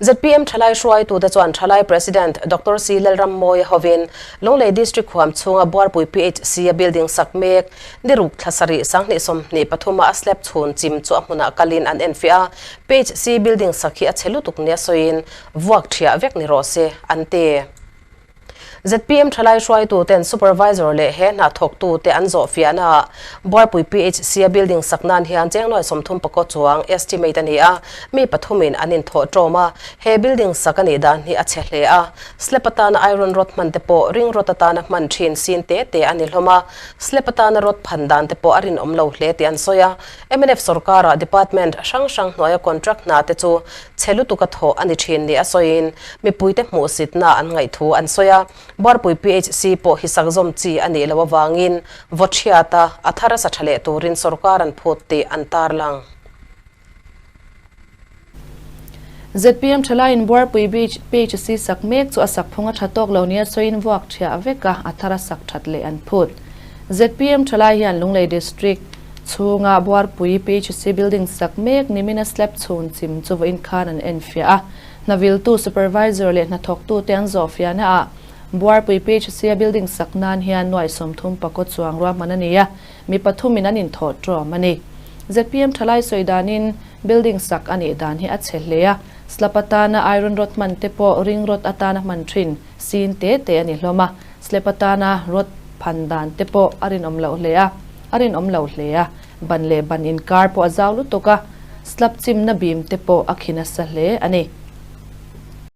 Zpm Thalai hruaitute chuan Thalai President Doctor C Lalrammawia hovin Lunglei District huam chhunga Buarpui PHC-a building sak mek ni ruk thla sarih 2023 a a slab chhun chim chu a hmunah kalin an enfiah a, PHC building sak hi a chhe lutuk nia sawiin vuak thiah vek ni rawh se an ti. Zpm thalai hruaituten supervisor leh he hna thawktute an zawh fiahnaah Buarpui PHC-a building sak nan hian chengnuai 30 pakaw chuang estimate a ni a, mi pathumin an inthawh tawm a, he building sak a nih dan hi a chhe hle a, slab atana iron rod hman te pawh ring rod atana hman thin sin te te a ni hlawm a, slab atana rod phan dan te pawh a rinawm lo hle tih an sawi a, mnf sorkara department hrang hrang hnuaia contract hna te chu Chhe lutuk a thawh a ni thin ni a sawiin mipuite hmuhsitna an ngaih thu an sawi a, Buarpui PHC pawh hi sak zawm chi a nih loh avangin Vawchhiata a thar a sa tha leh turin sorkar an phut tih an tarlang. Zpm thalaiin Buarpui Beach PHC sak mek chu a sak phung a tha tawk lo nia sawiin vuak thiah vek a, a thar a sak that leh an phut. Zpm thalai hian Lunglei District Chhunga Buarpui PHC building sak mek nimina slab chhun chim chu vawiin khan an enfiah a. Hnaviltu supervisor leh hnathawktute an zawhfiahna ah Buarpui PHC a building sak nan hian nuai 30 pakaw chuang ruahman a ni a, mi pathumin an inthawh tawm a ni. Zpm thalai sawi danin building sak a nih dan hi a chhe hle a, slab atana iron rod hman te pawh ring rod atana hman thin sin te te a ni hlawm a, slab atana rod phan dan te pawh a rinawm loh hle a. A rinawm lo hle a, ban leh ban inkar pawh a zau lutuk a, slab chimna bim te pawh a khi nasa hle a ni.